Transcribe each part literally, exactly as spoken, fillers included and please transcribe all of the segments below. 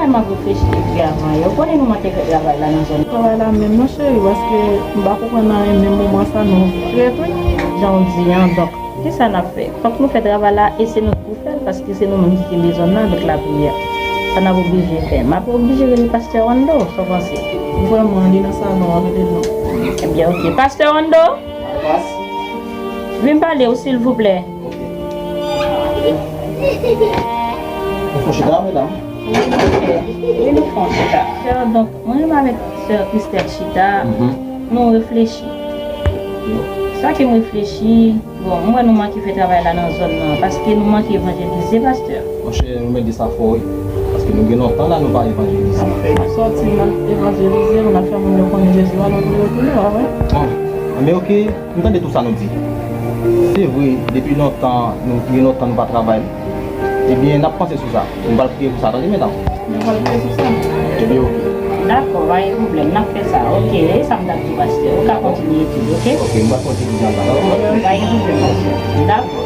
M ap reflechi depi avan yè. Ou konnen nou manke fè travay la nan zòn. Travay la menm non cheri, paske m pa konprann anyen, menm moman sa nou fret wi. Jan w di an, donk, kisa n ap fè? Fòk nou fè travay la e se nou k pou fè l, paske se nou menm ki kenbe zòn nan avèk lapriyè. Sa n ap oblije fè. M ap oblije rele pastè Wando, sa w panse? Vrèman, li nan salon an, rele l non. Ebyen, oke. Pastè Wando? Vin pale w, silvouplè. Nou fon chita, medam? Wi, nou fon chita. Sè, donk, mwen menm avèk sè Christelle chita, nou reflechi. Sa ke m reflechi, bon, m wè nou manke fè travay la nan zòn nan, paske nou manke evanjelize, pastè. Monchè, nou mèt di sa fò, wi. Paske nou gen lontan la, nou pa evanjelize. Sòti, n ap evanjelize, n ap fè moun yo konnen Jezi a, nou vle yo tounen, pa vre? Bon, men oke. M tande tout sa nou di. Se vre, depi lontan, nou gen lontan nou pa travay. Ebyen, n ap panse sou sa. Nou pral priye pou sa, tande, medam. Nou pral priye sou sa. Ebyen, oke. Dakò, pa gen pwoblèm, n ap fè sa. Oke, e sa m t ap di w, pastè. Ou ka kontinye etid, oke? Oke, m pral kontinye etid la. Pa gen pwoblèm, pastè. Dakò.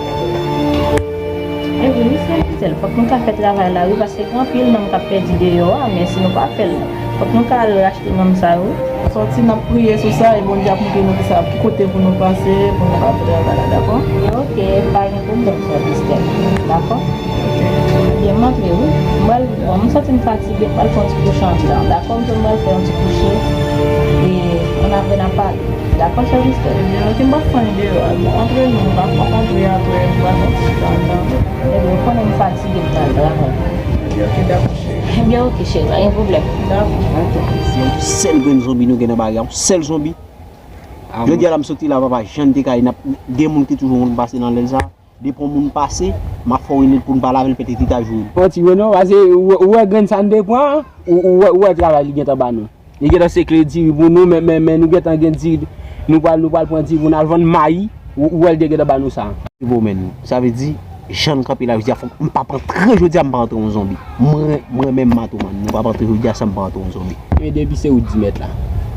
Ebyen, wi, sè Christelle, fòk nou ka fè travay la, wi, paske gen anpil nonm k ap pèdi deyò a, men si nou pa fè l, fòk nou ka al rachte nonm sa yo. Sòti, n ap priye sou sa e Bondye ap montre nou ki sa, ki kote pou nou pase, pou nou ka fè travay la, dakò? Oke, pa gen pwoblèm, sè Christelle. Dakò? Oke. Byen, m antre, wi. M pral, bon, m santi m fatige, m pral fè yon ti kouche anndan. Dakò, m pral fè yon ti kouche. E ann apre n a pale. Dakò, sè Christelle? Ebyen, oke, m p ap fè anyen deyò a. Bon, antre nou, m p ap, m ap antre apre, m pral fè yon ti kouche anndan. Ebyen, ou konnen m fatige, m pral travay. Ebyen, oke, dakò. Ebyen, oke, cheri, pa gen pwoblèm. Se yon sèl grenn zonbi nou gen nan bagay la, yon sèl zonbi. Jodi a la m soti la, papa, jan n te ka ye, n ap gen moun ki toujou konn pase nan lè sa. Depi yon moun pase, m ap fè w rele l pou n pale avè l, petèt li ta jwe l. Yon ti Reno, pase ou, ou wè grenn sa n te pran an, ou, ou wè, ou wè travay li gentan ba nou. Li gentan sekle diri pou nou, men, men, men nou gentan gen diri, nou pral, nou pral pran diri pou n al vann mayi, ou, ou wè l te gentan ba nou sa. Pou men, sa vle di, jan n kanpe la jodi a, fòk m p ap antre jodi a, m pa antre yon zonbi. Mwen, mwen menm Matoman, m p ap antre jodi a san m pa antre yon zonbi. Men depi se ou k di mèt la.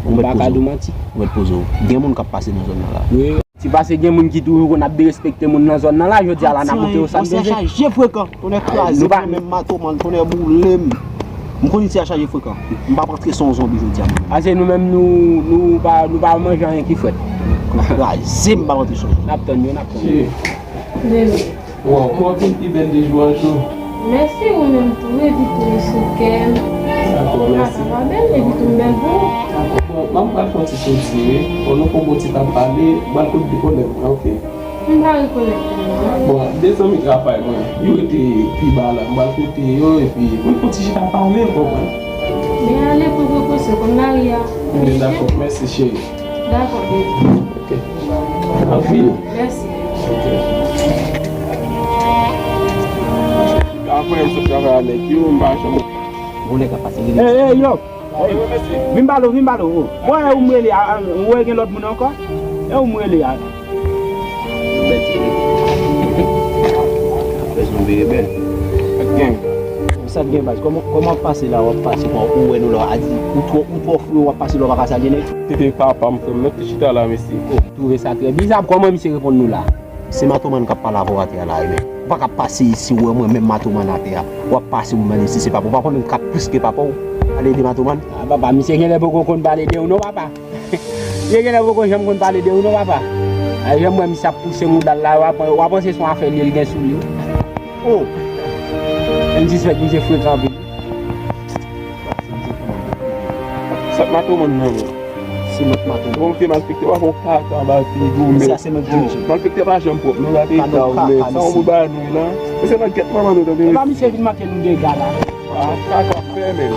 Ou pa ka di w manti. Ou mèt poze w. Gen moun k ap pase nan zòn nan la. Wi. Se paske gen moun ki toujou konn ap derespekte moun nan zòn nan la, jodi a la n ap montre yo sa n bezwen. Chaje frekan, tonnè kraze, mwen menm Matoman, tonnè boule m. M konn isi a chaje frekan. M p ap antre san yon zonbi jodi a mwen. Paske nou menm nou, nou pa, nou pa manje anyen ki frèt. Kraze m, m p ap antre san yon zonbi. N ap tann yo, n ap tann yo. Waw, m wè w vin pi bèl de jou an jou. Mèsi, ou menm tou, epi tou li sou kè m. Dakò, mèsi. Sa va bèl, epi tou m bèl pou ou. Dakò, bon, m ap pral fè yon ti soti, wi. Bon, nou fè yon bon ti tan pale, m pral koute kolèg mwen, oke. M pa rekonèt li non. Bon, de zanmi travay mwen, yo rete pi ba la, m pral koute yo, epi pou n fè yon ti chita pale, w konprann. Men ale, pran prekosyon, konn lari a. Dakò, mèsi, cheri. Dakò, baby. Ok. Anpil. Mèsi. Ok. Apre, m sot travay avèk yo, m pa janm. Bon, nèg la pase. Ey, ey, yo! Ey, vin pale, vin pale, o. Bon, e ou m rele a, a, ou wè gen lòt moun ankò? E ou m rele a? Bèl ti nèg. Bèl ti nèg, bèl. Sa k gen? Sa k gen, baz? Kòman, kòman w ap pase la, w ap pase, bon, ou wè nou la, a di, ou twò, ou twò fou, w ap pase la, w pa ka salye nèg? Se papa m, frè m, nou te chita la, mesye. Oh, m twouve sa trè biza, kòman misye reponn nou la? Se Matoman k ap pale avè w atè a la, wi, men. Ou pa ka pase isi, ou wè mwen menm Matoman atè a. W ap pase, ou mande si se papa w. Ou pa konnen m ka plis ke papa w? Ale ede Matoman. Ah, papa, misye genlè poko konn pale de ou non, papa. Misye genlè poko janm konn pale de ou non, papa. A, jan m wè misye ap pouse mouda l la, w a, w a panse se yon afè li l gen sou li. Oh! M sispèk misye frekan anpil. Sa k Matoman nan, men. Se mèt Matoman. Bon, ke malfektè pa fè yon kaka ba figi w, men. Sa se mèt Djidji. Malfektè pa janm pwòp, non, gade eta w, men. Sa yon moun ba nou la. Men se nan gèt manman nou, tande. E pa misye vin manke nou dega la. Ah, kaka fè, men.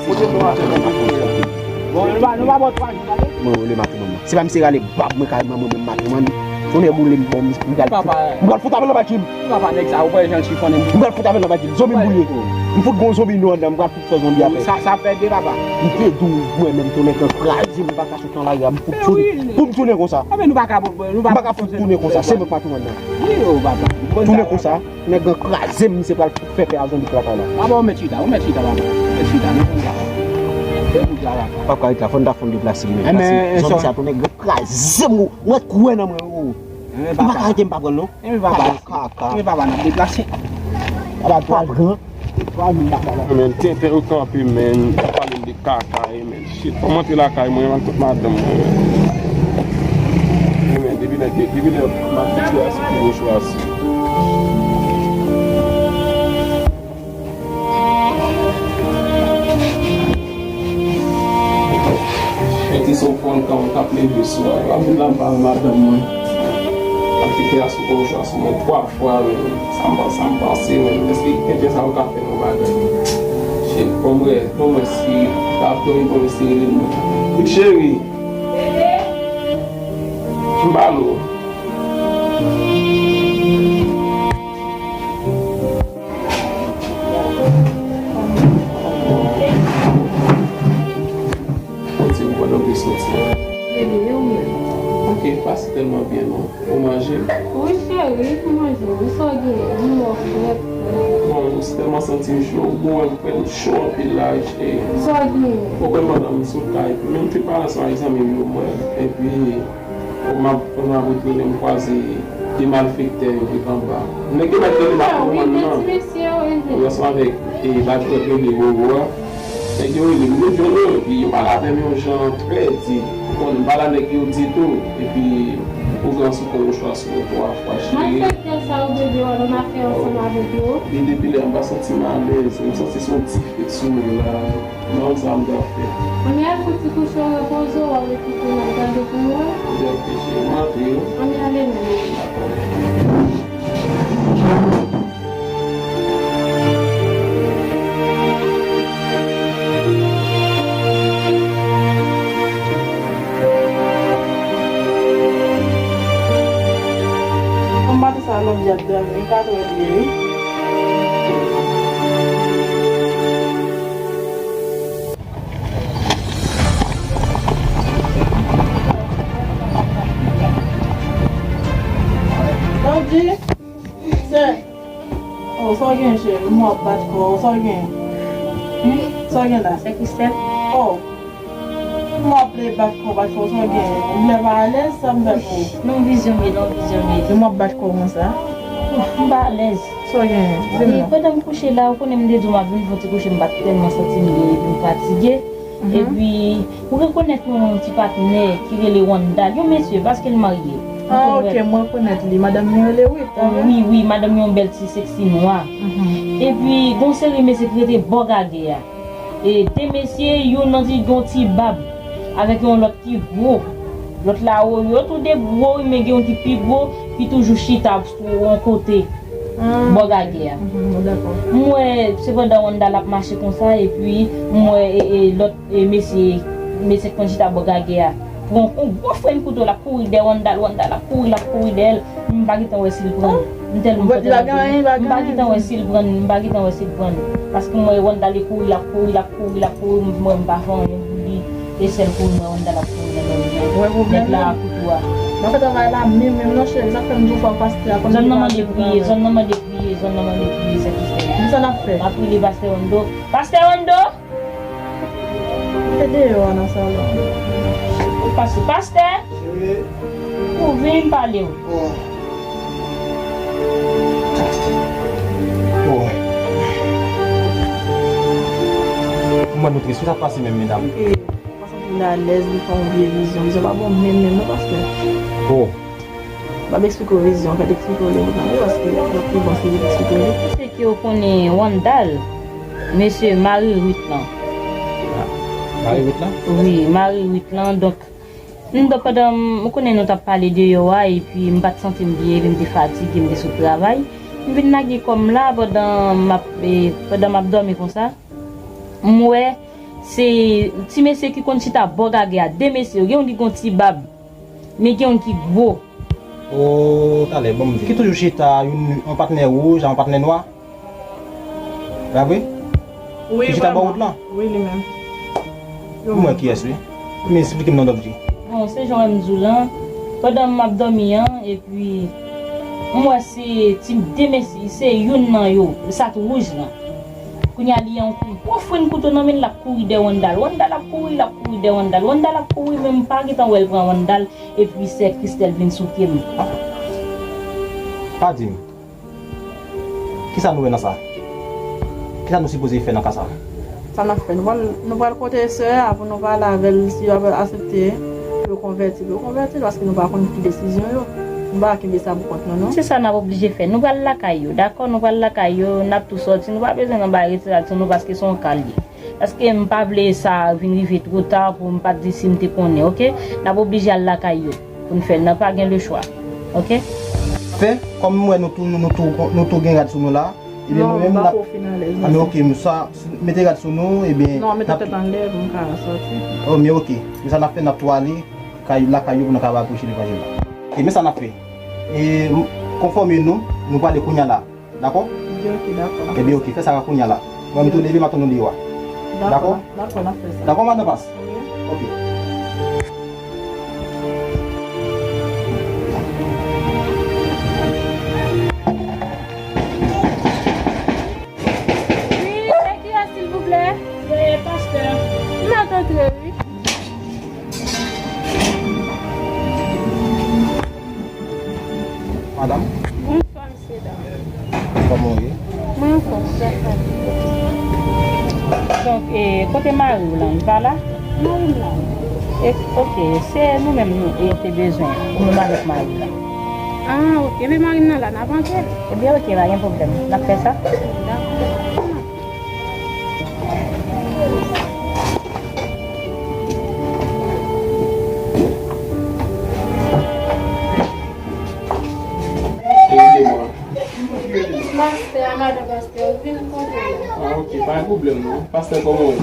Kote nou atè nan mwen. Bon, nou pa, nou pa bò twa jou, tande. Mwen, rele Matoman. Se pa misye rale bab mwen kay manman mwen Matoman. Tonnè boule m, bon, m pral fout. M pral fout avè l anba djil. Papa nèg sa, ou wè jan l chifonnen m. M pral fout avè l anba djil. Zonbi m pou l ye. M fout gon zonbi nou anndan, m pral fout fè zonbi apre. Sa, sa fè de papa. M te di w, mwen menm, tonnè k kraze m, m pa ka sot nan lari a, m fout tounen. Pou m tounen konsa. Anben nou pa ka, nou pa ka fout tounen konsa. Se mwen k pa tounen anndan. Wi, o papa. Tounen konsa. Nèg lan kraze m, misye pral fè pè a zonbi traka la. Papa, ou mèt chita, ou mèt chita, papa. Ou mèt chita, nou konn sa. Fè bout la, papa. Pap ka ret la, fò n ta fè yon deplase li menm. Paske zonbi sa tou nèg lan kraze m, ou mèt kwè nan mwen, ou. M pa ka rete m pa pran l non. Enben, papa. Kaka. Enben, papa, n ap deplase. Papa, pran. Men tenten yo kanpe, men, y ap pale m de kaka, e, men, shit, fò m antre lakay mwen, m al kot madanm mwen, men. E, men, depi lè, depi lè m ap kite a sou pou chwa si. Mete sou fon kan m t ap leve sou a, yo ap vin anba madanm mwen. Ap kite a sou pou chwa si mwen twa fwa, men. Sa m, sa m panse, men. Èske kenbe sa yo ka fè yon bagay? Shit, bon, mwen, bon, mwen, si, pa ap dòmi, bon, mwen, si rele mwen. Cheri. M ba lo. Kote ou pandan w te soti a? Bebe, e ou menm? Ok, pa si tèlman byen non. Ou manje? Wi, cheri, m manje. Wi, sa w genyen? M mò frèt. Bon, m tèlman santi m cho, ou wè m frèt, m cho anpil la, e. Sa w genyen? Ou konprann, madanm, m sot la, epi menm te pale ansanm ak zanmi m yo, mwen, epi, m ap, m ap retounen, m kwaze de malfektè yo ki t anba. Nèg yo mèt rele m ak non nan. Wi, men ti mesye yo, e. Yo ansanm avèk, e, badjwèt rele Roro a. Nèg yo rele m, yo jwenn yo, epi yo pale avè m yon jan trè di. Ou konn, m pale a nèg yo di tou, epi ou gen sou kò wochwa sou mwen twa fwa, cheri. Malfektè sa yo, bebe, w al nan afè ansanm avèk yo? Li depi lè m pa santi m alèz, m santi se yon ti fèt sou mwen la. Non, sa m ta fè. Ann al fouti kouche w repoze w, w al epi kounye a gade pou w wè. Byen, ok, cheri, m antre wi. Ann ale non. Dakò. Bon, maten sa, Lòm di ap dòmi, katwè li ye, wi. Lòm di, sè. Oh, sa w gen, cheri? M wè w ap bat kò w. Sa w gen? Hmm? Sa w gen la? Sè Christelle? Oh. M ap plede bat kò, bat kò, sa w gen? Ou lè pa alèz, sa m fè pou ou? Non, vizyon m ye, non, vizyon m ye. Ou m ap bat kò konsa? M pa alèz. Sa w gen? Di m non. Pandan m kouche la, ou konnen m te di w m ap vin fè yon ti kouche, m pa t tèlman santi m byen epi m fatige. Mhm. Epi, ou rekonèt yon ti patnè ki rele Wandal, yon mesye, paske l marye. Ah, ok, m rekonèt li. Madanm li rele Ruth, a vre? Wi, wi, madanm yon bèl ti seksi nwa. Mhm. Epi, gon seri mesye ki rete bò gagè a. E de mesye, youn nan di gen yon ti bab avèk yon lòt ki gwo. Lòt la, yo, yo tou de gwo, wi, men gen yon ki pi gwo, ki toujou chita sou yon kote bò gagè a. Mhm, dakò. M wè, sepandan Wandal ap mache konsa, epi m wè, e, e, lòt, e, mesye, mesye k konn chita bò gagè a pran yon gwo frenn kouto, l ap kouri dèyè Wandal, Wandal ap kouri, l ap kouri dèyè l. M pa gentan wè si l pran l. M tèlman, m pa gentan wè si l pran l. M pa gentan wè si l pran l. Paske m wè Wandal e kouri, l ap kouri, l ap kouri, l ap kouri. M wè m pa fè anyen pou li. E sèl kouri m wè Wandal ap kouri nan lari a. Nèg la ak kouto a. M ap fè travay la menm, menm non, cheri. Sa k fè m di w fò pastè a konn. Zòn nan mande priye, zòn nan mande priye, zòn nan mande priye, sè Christelle. Kisa n ap fè? M ap rele pastè Wando. Pastè Wando! Te deyò a nan salon. Ou pase, pastè? Cheri. Ou vin pale w. Oh. Oh. Mwen nou tris, sa pase menm, medam. Ok. Ou pa santi l alèz, li fè yon vye vizyon. Vizyon pa bon menm, menm, non, pastè. Oh. M ap eksplike w vizyon, fè eksplike w li menm, wi, paske l ap pi bon si li eksplike w li. Se ke w konnen Wandal, mesye mari Ruth lan. Ah, mari Ruth lan? Wi, mari Ruth lan. Donk, m, pandan m, ou konnen nou t ap pale deyò a, epi m pa t santi m byen, epi m te fatige, m te sot travay. M vin lage kò m la pandan m ap, e, pandan m ap dòmi konsa. M wè, se ti mesye ki konn chita bò gagè a, de mesye, gen youn ki gon ti bab. Men gen youn ki gwo. O, talè, bon, m di. Ki toujou chita, youn, yon patnè wouj, yon patnè nwa. Pa vre? Wi, vrèman. Ki chita bò wout lan? Wi, li menm. M wè kiyès, wi. Men esplike m non, Dòk J. Bon, se jan w wè m di w lan. Pandan m ap dòmi an, epi m wè se ti de mesye, se youn nan yo, sa k wouj lan. Kounye a, li gen yon gwo frenn kouto nan men l, l ap kouri dèyè Wandal. Wandal ap kouri, l ap kouri dèyè Wandal. Wandal ap kouri, men m pa gentan wè l pran Wandal, epi sè Christelle vin sou pye m. Pa di m. Kisa nou wè nan sa? Kisa nou sipoze fè nan ka sa a? Sa n ap fè? Nou pral, nou pral kote sè a pou nou pale avè l, si yo ap aksepte pou yo konvèti l, yo konvèti l, paske nou pa konn ki desizyon yo. Nou pa kenbe sa pou kont nou, non. Se sa n ap oblije fè. Nou pral lakay yo, dakò? Nou pral lakay yo, n ap tou sòti. Nou pa bezwen nan bay retirad sou nou, paske se yon ka l ye. Paske m pa vle sa vin rive twò ta pou m pa t di si m te konnen, oke? N ap oblije al lakay yo pou n fè l. N pa gen lechwa, oke? Fè, kòm m wè nou tou, nou, nou tou, nou tou gen rad sou nou la, ebyen, non, nou menm, m pa n ap ko fin alèz, ah, men oke, m sa, mete rad sou nou, ebyen, non, mete tèt anlè pou m ka sòti. Oh, men oke. Men sa n ap fè, n ap tou ale kay, lakay yo pou nou kapab preche levanjil la. E men sa n ap fè. E, m, konfòme nou, nou prale kounye a la. Dakò? Ebyen, oke, dakò. Ebyen, oke, fè sa kounye a la. Mwen, m tou leve, m ap tann ou deyò a. Dakò? Dakò, dakò, n ap fè sa. Dakò, madan Pas? Wi. Oke. Wi, se kiyès, silvouplè? Se pastè. M mèt antre, wi. Madanm? Bonswa, mesye dam. Kòman w ye? Mwen anfòm, zafè. Donk, e, kote mari w lan, li pa la? Mari m la wi. E, oke, se nou menm nou, e, te bezwen pou nou avèk mari w lan. Ah, oke, men mari m nan la, n ap antre. Ebyen, oke, pa gen pwoblèm. N ap fè sa. Dakò. Pastè a, madan pastè, vin kote la. Ah, oke, pa gen pwoblèm non. Pastè, kòman w ye?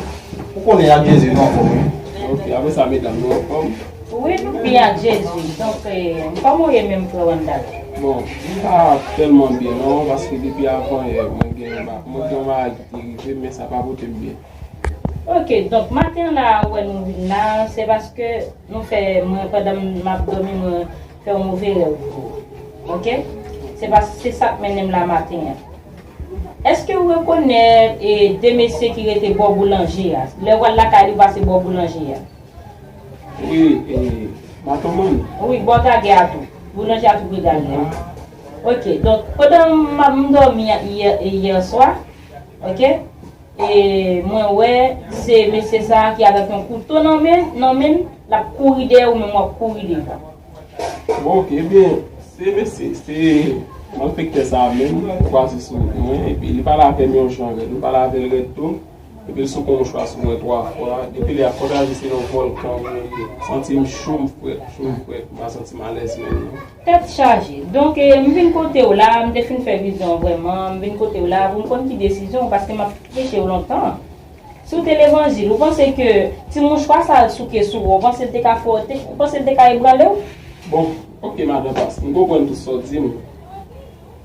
Ou konnen, ak Jezi, nou anfòm, wi. Oke, apre sa, medam, nou anfòm? Wi, nou byen ak Jezi. Donk, eh, kòman w ye menm, frè Wandal? Bon, m pa tèlman byen non, paske depi avan yè, mwen gen, mwen gen yon maladi ki te rive, men sa pa pote m byen. Oke, donk, maten an la, ou wè nou vin la, se paske nou fè, mwen, pandan m ap dòmi, mwen fè yon move rèv pou ou. Oke? Se pa, se sa k mennen m la maten an. Èske ou rekonèt, e, de mesye ki rete bò boulanje a? Lè w al lakay li, ou pase bò boulanje a. Wi, e, Matoman. Wi, bò gagè a tou. Boulanje a tou pre gagè. Oke, donk, pandan m ap, m dòmi yè, yè swa, oke? E mwen wè se mesye sa a ki avèk yon kouto nan men, nan men l, l ap kouri dèyè ou, menm w ap kouri devan. Bon, oke, ebyen, se mesye, se malfektè sa a menm, kwaze sou mwen, epi li pale avè m yon jan rèd, m pale avè l rèd tou, epi l souke yon mouchwa sou mwen twa fwa, depi lè a fòk aji se yon vòlkan, mwen santi m cho, m frèt, cho, m frèt, m pa santi m alèz menm non. Tèt chaje. Donk, eh, m vin kote w la, m te fin fè vizyon vrèman, m vin kote w la pou m konn ki desizyon w, paske m ap preche w lontan. Si w te levanjil, ou panse ke ti mouchwa sa a souke sou ou, ou panse l te ka fè w, te, ou panse l te ka ebranle w? Bon, oke, madan Pas, m konprann tout sa w di m.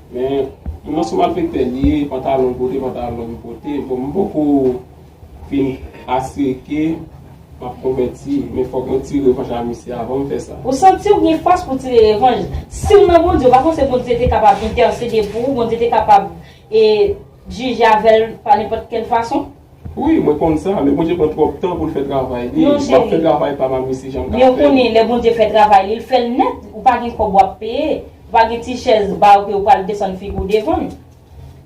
Men, moun nan se yon malfektè li ye, pantalon l pote, pantalon m pote. Bon, m poko fin asire ke m ap konvèti, men fòk mwen tire revanj a misye avan m fè sa. Ou santi w gen fòs pou tire revanj? Si w nan Bondye, ou pa panse Bondye te kapab entèsede pou ou, Bondye te kapab, e, jije avè l pa nenpòt kèl fason? Wi, mwen konn sa, men Bondye pran twòp tan pou l fè travay li. M ap fè travay pa m a misye jan m ka fè l. Men ou konnen, lè Bondye fè travay li, l fè l nèt, ou pa gen kòb w ap peye, ou pa gen ti chèz ba w ke ou pral desann figi w devan l.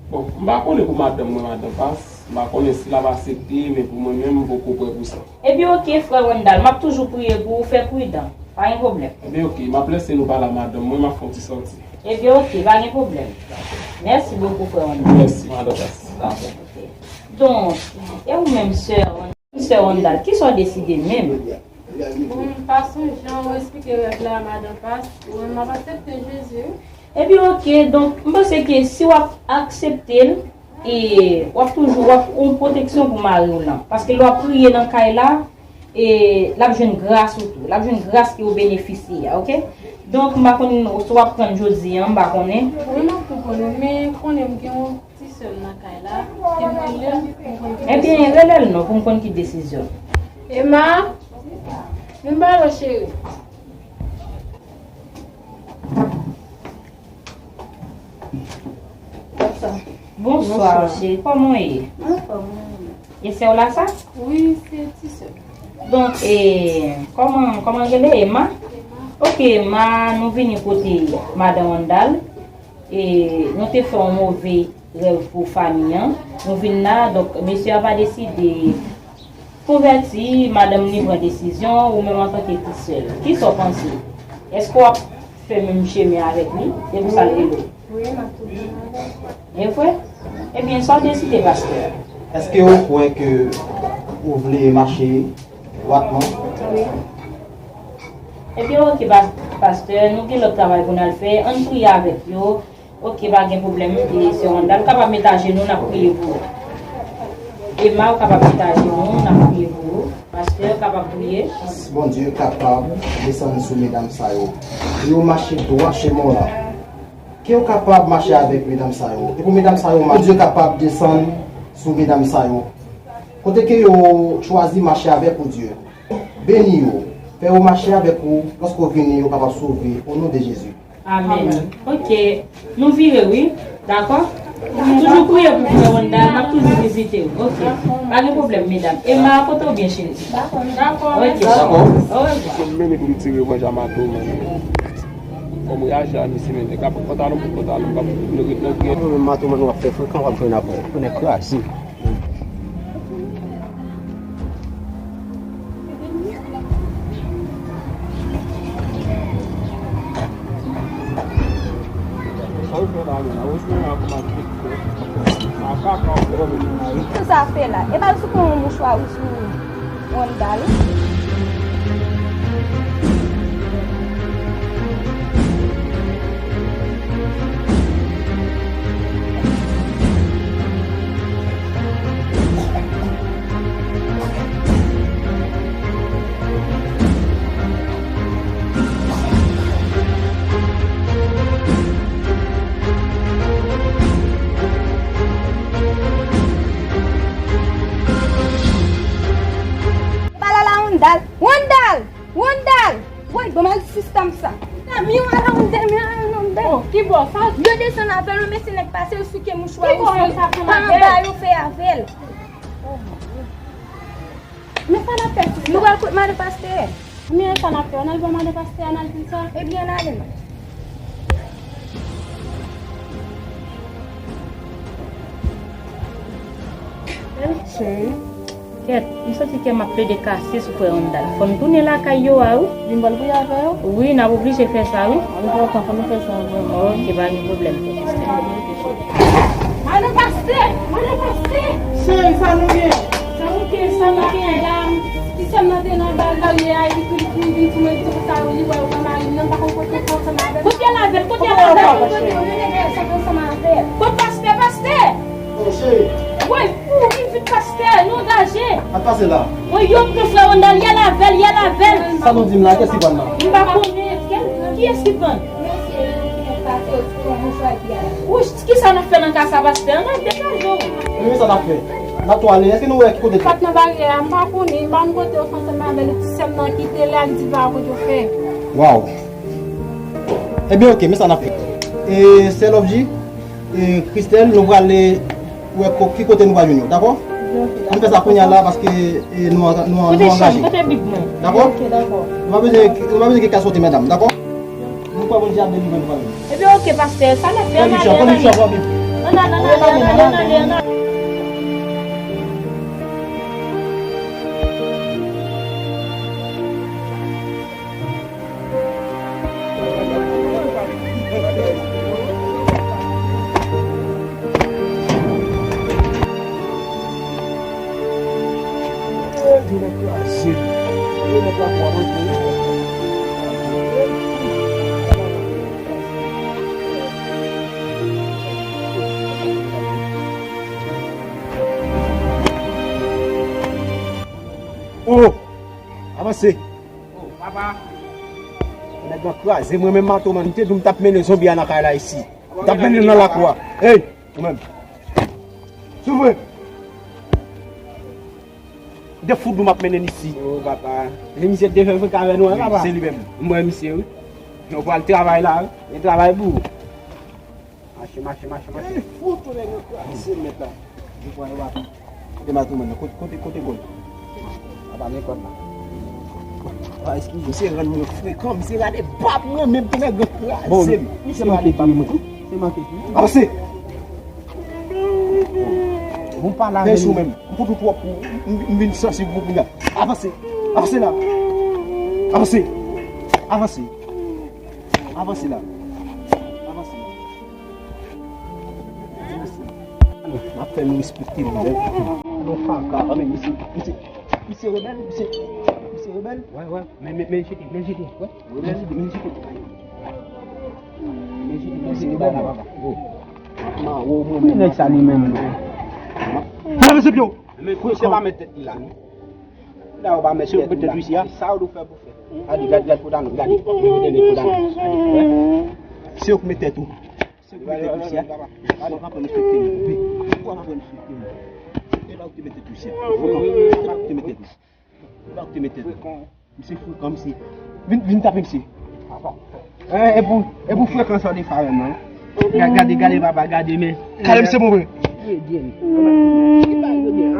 Bon, m pa konnen pou madanm mwen, madan Pas. M pa konnen si l ap aksepte, men pou mwen menm, m poko prè pou sa. Ebyen, oke, frè Wendal, m ap toujou priye pou ou, fè pridan. Pa gen pwoblèm. Ebyen, oke, m ap lèse nou pale a madanm mwen, m ap fè yon ti sòti. Ebyen, oke, pa gen pwoblèm. Mèsi bokou, frè Wendal. Mèsi, madan Pas. Dakò, oke. Donk, e ou menm, sè Wendal? Sè Wendal, kisa w deside menm? Bon, fason jan w esplike rèv la, madan Pas, mwen, m ap aksepte Jezi. Ebyen, oke, donk, m panse ke si w ap aksepte l, e w ap toujou, w ap yon pwoteksyon pou mari w lan. Paske lè w ap priye nan kay la, e l ap jwenn gras ou tou. L ap jwenn gras ke w benefisye a, oke? Donk, m pa konn si w ap pran l jodi a, m pa konnen. Wi, m ap tou pran l, men konnen m gen yon ti sè m nan kay la, si m rele l, m konn ki desizyon. Ebyen, rele l non, pou m konn ki desizyon. Emma, vin pale, cheri. Bonswa. Bonswa, cheri. Kòman w ye? Anfòm, wi. E sè w la sa? Wi, se ti sè m. Donk, e, kòman, kòman l rele? Emma? Emma. Oke, Emma, nou vini kote madan Wendal. E, nou te fè yon move Rèv pou fanmi an. Nou vin la, donk, mesye a va deside konvèti, madanm li pran desizyon, ou menm antanke ti sè l. Kisa w panse? Èske w ap fè menm chemen avèk li? Se pou sa l rele w. Wi, m ap toujou avè l. E vre? Ebyen, sa w deside, pastè? Èske ou kwè ke ou vle mache dwatman? Wi. Ebyen, oke, pa-, pastè, nou gen lòt travay pou n al fè. Ann priye avèk yo. Oke, pa gen pwoblèm, e, sè Wanda. Ou kapab met ajenou, n ap priye pou ou. Emma, ou kapab met ajenou, n ap priye pou ou. Pastè, ou kapab priye. Bondye kapab desann sou medam sa yo. Pou yo mache dwat chemen w lan. Ke w kapab mache avèk medam sa yo. E pou medam sa yo, Bondye kapab desann sou medam sa yo. Kote ke yo chwazi mache avèk ou, Dye. Beni yo. Fè yo mache avèk ou. Lòske w vini, yo kapab sove. O non de Jezi. Amèn. Amèn. Oke. Nou vire, wi. Dakò? Toujou priye pou frè Wanda. M ap toujou vizite w. Oke. Pa gen pwoblèm, medam. Emma, pote w byen, cheri. Dakò. Oke. Dakò. Oke. Se m vini pou m ti revanj a Mato, man. Kòm reyaji a misye, men, nèg ap pantalon pou pantalon, ap nou ret nan gè. Mwen menm Mato, mwen, nou ap fè frekan, w ap jwenn apre. Konnen kraze. Kisa sa fè la? E pa l sou pran yon mouchwa wi sou Wanda wi. Pale la, Wandal! Wandal! Wandal! Woy, ban m al sistèm sa. Sa, miwa la, Wandal, miwa la, Wandal. Oh, ki bò sa? Yo desann avè l, mesye nèg pase, yo souke mouchwa, yo souke pa anba, yo fè avè l. Men sa n ap fè, sista? Nou pral kot madan pastè. Men sa n ap fè, ann al bò madan pastè, ann al di l sa. Ebyen, ann ale non. Cheri. Kèt, m santi kè m ap plede kase sou frè Randal. Fò n tounen lakay yo a, wi. Vin pral priye avè yo? Wi, n ap oblije fè sa, wi. Ann pran tan, fò nou fè sa vrèman. Ok, pa gen pwoblèm. Madan pastè! Madan pastè! Cheri, sa nou gen? Sa nou gen, sa nou gen, dam? Ti sè m nan te nan bal la, li a, li kouri, kouri vin sou mwen, li di konsa, li wè yo pran mari m nan, m pa konn kote l pran ansanm avè m. Kote l avè l? Kote l avè l? Kote l avè l? Kot pastè, pastè? Oh, cheri. Woy, kouri vit pastè, nou angaje. Sa k pase la? Woy, yo pran frè Randal, y al avè l, y al avè l. Sa nou di m la, kiyès ki pran nan? M pa konnen. Kiyès ki pran? Wouch, kisa n ap fè nan ka sa, pastè? Ann al degaje w. Men sa n ap fè. N ap tou ale. Èske nou wè ki kote l? Pat nan baryè a, m pa konnen, m pa konn kote yo fè ansanm avè l, ti sè m nan kite l, al di l pa kote yo fè. Waw. Ebyen, ok, men sa n ap fè. E, sè Love G, e, Christelle, nou prale wè ko-, ki kote nou pral jwenn yo, dakò? Ann fè sa kounye a la, paske, e, nou, nou, nou angaje. Kote chanm, kote bib mwen? Dakò? Ok, dakò. Nou pa bezwen, nou pa bezwen gen kè sote, medam, dakò? Nou kwè Bondye ap delivre nou kanmenm. Ebyen, ok, pastè, sa n ap fè, ann ale, ann ale. Ann ale, ann ale, ann ale, ann ale, ann ale. Oh! Avanse! Oh, papa! Nèg lan kraze mwen menm, mato, man. M te di w m t ap mennen zonbi a nan kay la isi. M t ap mennen l nan lakou a. Hey! Ou menm. Sou mwen. De fout nou m ap mennen isi. Oh, papa. Se misye te fè frenk avè nou, en, papa? Se li menm. M wè misye, wi. Nou pral travay la, wi. Gen travay pou ou. Mache, mache, mache, mache. E fout ou nèg yo kraze mèt la. Yo pran yo baton. Kote mato, man? Kote, kote, kote gòl? Apa gen kòd la. Ah, eskize, misye rann mwen frekan, misye rale bab mwen, menm pou nèg yo kraze m. Misye rale bab mwen. Se manke tou. Avanse! Bon, pale avè m. Fè sou menm. M fout ou twòp pou m, m vin sansib pou kounya. Avanse. Avanse la. Avanse. Avanse. Avanse la. Avanse la. M ap fè nou respekte nou, men. Nou kaka, men misye, misye, misye rebèl, misye, misye rebèl. Wè, wè, men, men, men jete, men jete. Wè, rebèl, men jete. Men jete, men jete, bagay la, papa. Mawo, mwen menm. Nèg sa li menm. Leve sou pye w. Men misye pa met tèt li la, non. Misye pa met tèt li la. Se sa w dwe fè pou fè. Gade, gade, gade pantalon, gade. Gade pantalon. Se yo k met tèt ou. Se yo k met tèt ou, isi a. Ou ap aprann respekte moun. Ou ap aprann respekte moun. E pa ou ki te met tèt ou, isi a. E pa ou ki te met tèt ou. E pa ou ki te met tèt ou. Misye frekan, misye. Vin, vin tape misye. E, e pou, e pou frekan sa w te fè avè m nan. Ga-, gade, gade, papa, gade, men. Kale misye, mon frè.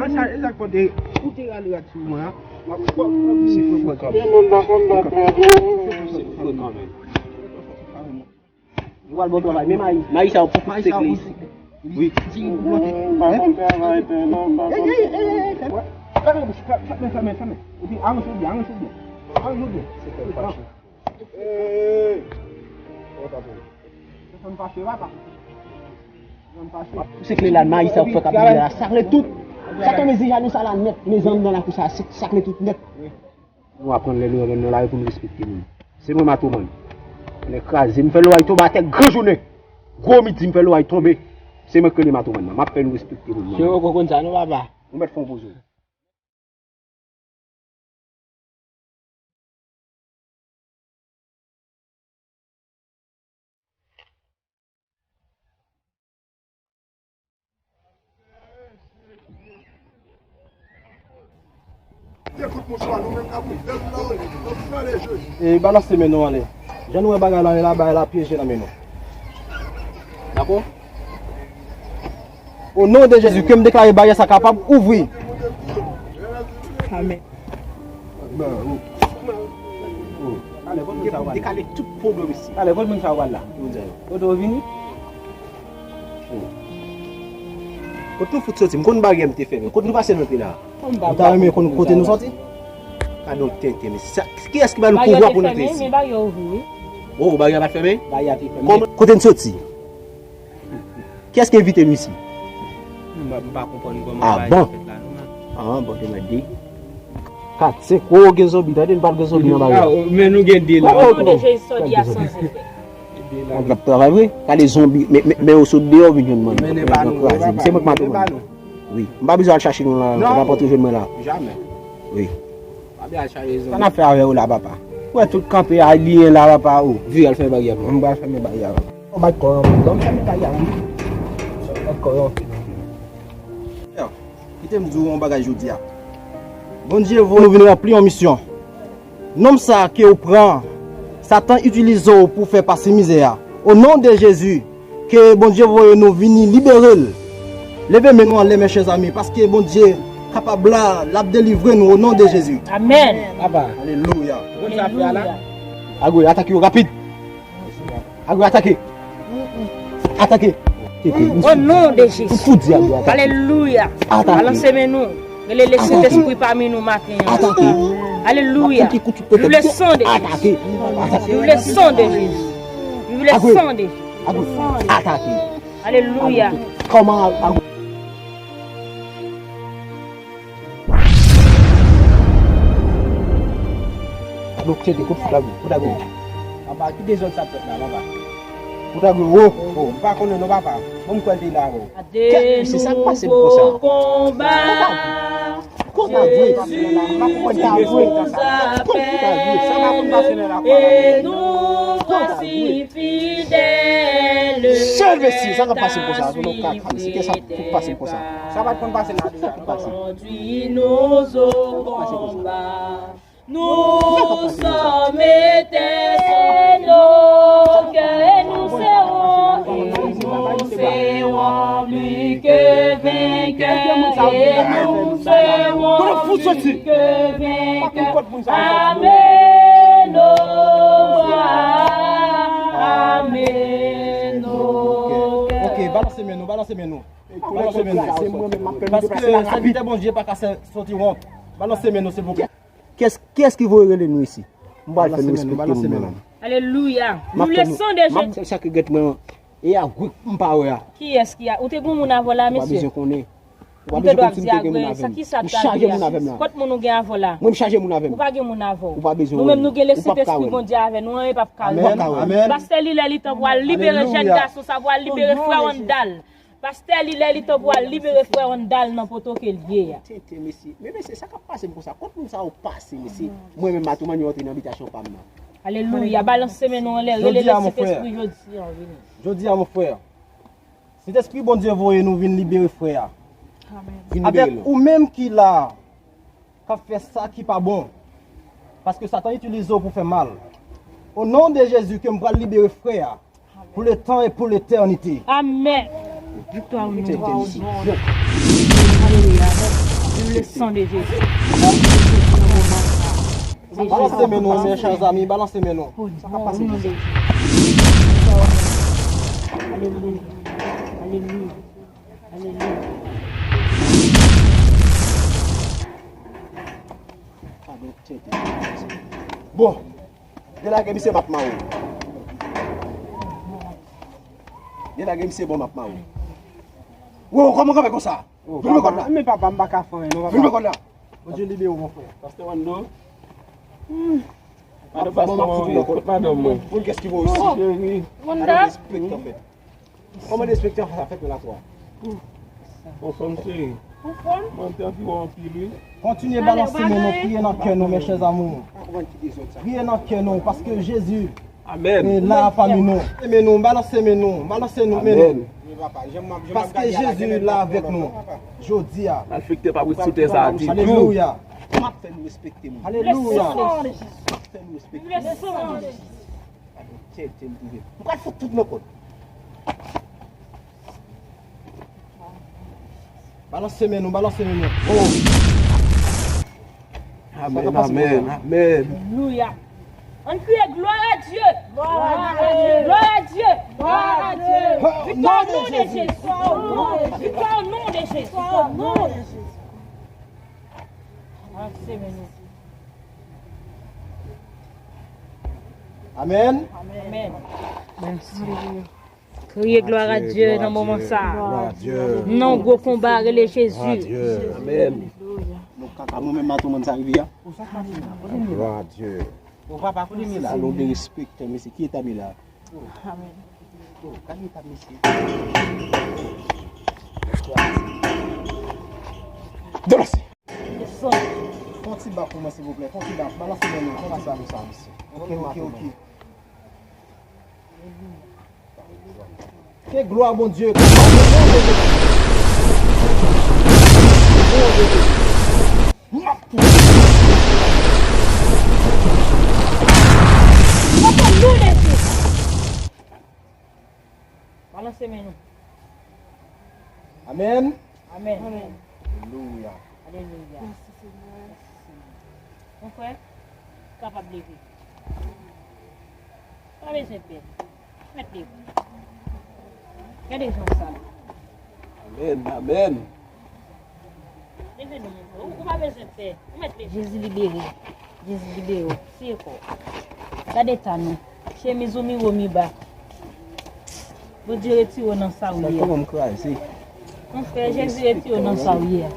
An sa, e sa k fè w te, ou te rale rad sou mwen an. Misye frekan. Misye frekan, men. Ou al bon travay, men mayi. Mayi sa yo pou tout sekle isi. Wi. Di, bloke. Ey, ey, ey, ey, fèmen. Fèmen bouch, fèmen, fèmen, fèmen. Epi aranj ou byen, aranj ou byen. Aranj ou byen. Ey. Fèmen fache, papa. Fèmen fache. Sekle la, mayi sa yo fè k ap rive la. Sakle tout. Sa tann mezi janou sa la nèt. Mezi anndan lakou sa, sakle tout nèt. Nou aprann lè nou renmen nan lari pou nou respekte moun. Se mwen Matoman. Nèg kraze, m fè lòray tonbe atè gran jounen. Gwo midi, m fè lòray tonbe. Se mwen k rele Matoman nan. M ap fè nou respekte moun. Chero, ou konn sa non, papa? Ou mèt fè yon poze. E balanse men nou anlè. Jan nou wè bagay la ye la, bagay la pyeje nan men nou. Dakò? O non de Jezi, ke m deklare baryè sa kapab ouvri. Amèn. Dekale tout pwoblèm isi. Talè, kot moun sa yo pral la? Kote yo vini? Kot nou fout soti? M konn baryè m te fèmen. Kot nou pase n antre la? Ou ta renmen konn kote nou soti? Gadon tenten, men sa, kiyès ki ba nou pouvwa pou n antre isi? Baryè te fèmen, men baryè ouvri, wi. O, baryè pa t fèmen? Baryè te fèmen. Kòman, kote n soti? Kiyès ki envite nou isi? M pa, m pa konprann kòman bagay sa fèt la non, man. Ah bon, te mèt di. Kat, senk, o, gen zonbi, tande n pa t gen zonbi nan bagay la. Men nou gen de la. O non de Jezi, sa w di a sanze frè. Nèg la ap travay vre. Gade zonbi, men, men, men yo sot deyò vin jwenn mwen. Mennen ba nou, papa. Se mwen k Matoman. Wi. M pa bezwen al chache nou la, ou p ap antre jwenn mwen la. Jamè. Wi. Pa bezwen al chache zonbi. Sa n ap fè avè w la, papa? Ou wè tout kanpe a liyen la, papa, o. Vire al fèmen baryè pou mwen. M pral fèmen baryè a. Ou bat kò w anpil. Ban m fèmen baryè a. Bat kò w anpil. Kite m di w yon bagay jodi a. Bondye voye nou vin ranpli yon misyon. Nonm sa a ke ou pran, Satan itilize w pou fè pase mizè a. O non de Jezi, ke Bondye voye nou vini libere l. Leve men nou anlè, mes chers amis, paske Bondye kapab la, l ap delivre nou o non de Jezi. Amèn. Aba. Alelouya. Ou konn sa fè a la? Agwe, atake yo rapid. Agwe, atake. Atake. O non de Jezi. Ou fout di Agwe atake. Alelouya. Atake. Balanse men nou. Rele Lesentespri pami nou maten an. Atake. Alelouya. Vive le sang de Jésus. Atake. Vive le sang de Jésus. Vive le sang de Jésus. Atake. Alelouya. Kòman Agwe? Donk, tcheke, kot fout Agwe? Kot Agwe? Papa, ki dezòd sa fèt la, papa? Kot Agwe, wo? O, m pa konnen non, papa. Bon, m kwè l te la, wo. Kèt, mesye, sa k pase m konsa? Kot Agwe? Kot Agwe? M pa konprann sa, Agwe. Kot Agwe? Sa pa konn pase nan lakwa la. Kot Agwe? Sèl mesye, sa k ap pase m konsa? Tonton Kaka, mesye, kiyès k ap fout pase m konsa? Sa pa t konn pase la deja, non, papa. Sa k ap pase konsa? Nous sommes éternels, nos cœurs et nous serons, et nous serons plus que vainqueurs, et nous serons plus que vainqueurs. Amen, oh, amen, oh. Ok, balanse men nou, balanse men nou. Balanse men nou. Paske sèvitè Bondye pa ka sòti wont. Balanse men nou, silvouplè. Kiyès, kiyès ki voye rele nou isi? M pral fè nou respekte moun nan. Alelouya. Nou le san de Jezi. Se sa ki gen mwen. E a wi, m pa wè a. Kiyès ki a? Ou te gen moun avè w la, mesye? Ou pa bezwen konnen. Ou pa bezwen konnen si m te gen moun avè m. M chaje moun avè m la. Kot moun ou gen avè w la? Mwen, m chaje moun avè m. Ou pa gen moun avè w. Ou pa bezwen wè m. Nou menm, nou gen Lesentespri Bondye avè nou, anyen p ap ka rive nou. Pastè Lilè, li tan pou al libere jèn gason sa, pou al libere frè Wandal. Pastè Lilè, li tan pou al libere frè Wandal nan poto ke l ye a. Tenten, mesye. Men mesye, sa k ap pase m konsa? Kot moun sa yo pase, mesye? Mwen menm, Matouman, yo antre nan bitasyon pa m nan. Alelouya. Balanse men nou anlè, rele Lesentespri jodi a, vini. Jodi a, mon frè, Sentespri Bondye voye nou vin libere frè a. Vin libere l. Avèk ou menm ki la, k ap fè sa ki pa bon. Paske Satan itilize w pou fè mal. O non de Jezi, ke m pral libere frè a. Pour le temps et pour l'éternité. Amèn. Viktwa o non de Jezi. Alelouya. Le san de Jezi. Balanse men nou, mes chers amis, balanse men nou. O non de Jezi. Alelouya. Alelouya. Alelouya. Bon. Delage misye, m ap mare w. Delage misye, bon, m ap mare w. Wo, kòman w kanpe konsa? Vin pran kòd la. Men papa, m pa ka fè anyen non, papa. Vin pran kòd la. Bondye libere w, mon frè. Pastè Wando. Madan pastè mwen, kot madanm mwen? Moun kiyès ki voye w isi? Cheri. Wanda. Kòman despektan fèt nan lakou a? Anfòm cheri. Mwen te anvi wè anpil wi. Kontinye balanse men nou, priye nan kè nou, mes chers amours. Priye nan kè nou, paske Jezi e la pami nou. Men nou, balanse men nou, balanse nou, men nou. Paske Jezi la avèk nou. Jodi a. Malfektè pa pou sou tè sa a ditou. Alelouya. M ap fè nou respekte moun. Alelouya. M ap fè nou respekte moun. Tenten, tenten, tenten. M pral fout tout nan kòd. Balanse men nou, balanse men nou. Oh. Amèn, amèn, amèn. Alelouya. Ann kriye gloire à Dieu. Gloire à Dieu. Gloire à Dieu. Gloire à Dieu. Viktwa o non de Jezi. Viktwa o non de Jezi. Viktwa o non de Jezi. Balanse men nou. Amèn. Amèn. Kriye gloire à Dieu nan moman sa a. Non, gwo konba, rele Jezi. Amèn. Nou kaka, mwen menm, Matouman sa rive a. Gloire à Dieu. O papa, kote m ye la? Salon de respect, mesye, ki eta m ye la? Amèn. O, gade eta mesye. Deplase. Fè yon ti ba pou mwen, silvouplè. Fè yon ti ba. Balanse men nou. Fè yon ti ba pou sa, mesye. Ok, ok, ok. Ke glwa Bondye. Balanse men nou. Amèn. Amèn. Alelouya. Alelouya. Mèsi, Senyè. Mon frè, ou kapab leve. Pa bezwen pè. Mèt leve. Gade jan w sal. Amèn, amèn. Leve non, mon frè. Ou, ou pa bezwen pè. Ou mèt leve. Jezi libere. Jezi libere w. Siye kò w. Gade eta nou. Chemiz ou mi wo mi ba. Bondye retire w nan sa ou ye a. Kòman m kraze? Mon frè, Jezi retire w nan sa ou ye a.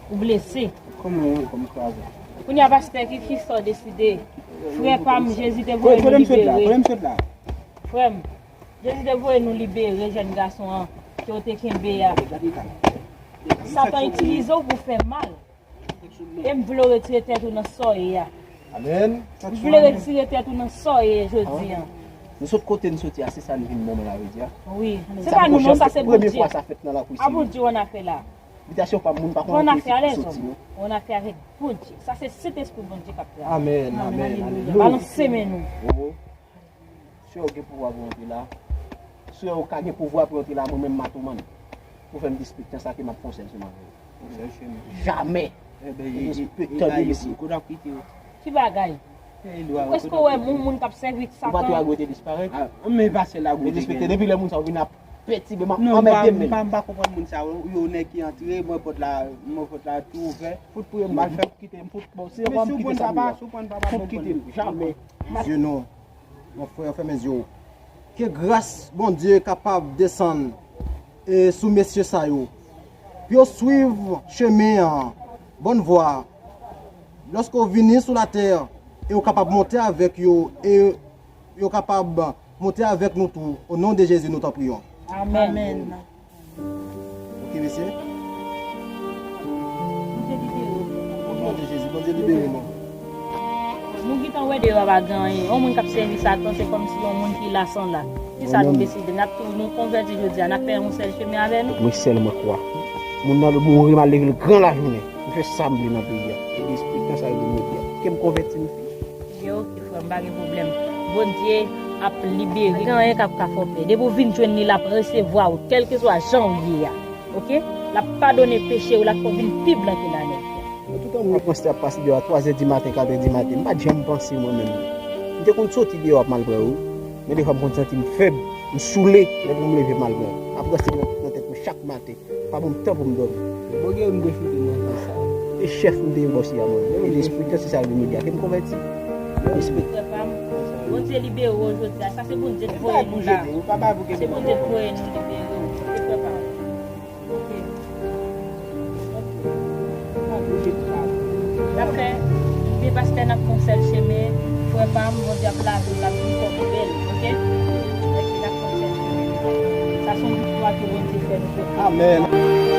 Ou blese. Kòman, kòman m kraze? Kounye a, pastè, ki, ki sa w deside? Frè pa m, Jezi te voye nou libere. Frè m, Jezi te voye nou libere jèn gason an ke w te kenbe a. Satan itilize w pou fè mal. E m vle w retire tèt ou nan sa w ye a. Amèn. M vle retire tèt ou nan sa w ye jodi a. Nou sot kote n soti a, se sa n vin nan men la jodi a. Wi. Se pa nou non, sa se Bondye. Premye fwa sa fèt nan lakou isi. A Bondye w annafè la. Bitasyon pa moun pa konn kote soti non. W annafè avèk Bondye. Sa se Sentespri Bondye k ap travay. Amèn, amèn, alelouya. Balanse men nou. Si w gen pouvwa pou antre la, si w ka gen pouvwa pou antre la, mwen menm Matouman, pou fè m despektan sa ke m ap fè yon sèl semen avè w. Jamè. Despektan de mesye. Ki bagay? Èske w wè moun, moun k ap sèvi Satan? Ou pa tou agwete disparèt? Men pase la gwo despekte. Depi lè moun sa yo vin ap Peti, m ap Non, m pa, anmède m men. pa, m pa konprann moun sa yo. Yo nèg ki antre, mwen pòt la, mwen pòt la tou ouvè. Fout priye m, m al fè kite m fout. Bon, se Men kòm si w kite prann sa papa, pou si w prann papa, pou bon kite m. Jamè. Zye nou, mon frè, fèmen zye w. Ke gras Bondye kapab desann e, sou mesye sa yo. Pou yo swiv chemen an, bòn vwa. Lòske w vini sou latè, e w kapab monte avèk yo, e yo kapab monte avèk nou tou. O non de Jezi, nou t an priyon. Amèn. Amèn. Ok, mesye. Bondye libere w. O non de Jezi, Bondye libere nou. Nou gentan wè deyò pa gen anyen. Yon moun k ap sèvi Satan, se kòmsi yon moun ki la san la. Kisa nou deside? N ap tou nou konvèti jodi a, n ap fè yon sèl chemen avè nou? Mwen sèl mwen kwè. Moun nan mouri, m al leve l gran lajounen. M fè sa m vle nan peyi a. E lespri tan sa yo vin mete a. Ke m konvèti m. Yo, ok, frè m, pa gen pwoblèm. Bondye ap libere. Gen anyen k ap ka fè w pè. Depi w vin jwenn li, l ap resevwa w, kèlkeswa jan w ye a. Ok? L ap padone peche w, l ap fè w vin pi blan ke lanèj. Mwen, tout an mwen panse ap pase deyò a twazè di maten, katrè di maten. M pa t janm panse mwen menm. M te konn soti deyò ap m al pran yo. Men defwa m konn santi m fèb, m soule, lè pou m leve m al pran yo. Apre se nan, nan tèt mwen chak maten. Pa ban m tan pou m dòmi. Bon, gen m pwofite nan tan sa. E chèf m te ye bòs ya mwen. E lespri tan se sa l vin mete a. Ke m konvèti. Lespri. Frè pa m, Bondye libere w jodi a. Sa se Bondye k voye nou la. Se Bondye k voye nou libere w. Se frè pa m. Ok. Ok. N ap fè, byen pastè, n ap fè yon sèl chemen. Frè pa m, Bondye ap lave w, l ap vin fè w bèl. Ok? Ok, n ap fè yon sèl chemen. Sa se yon viktwa ke Bondye fè nou. Amèn.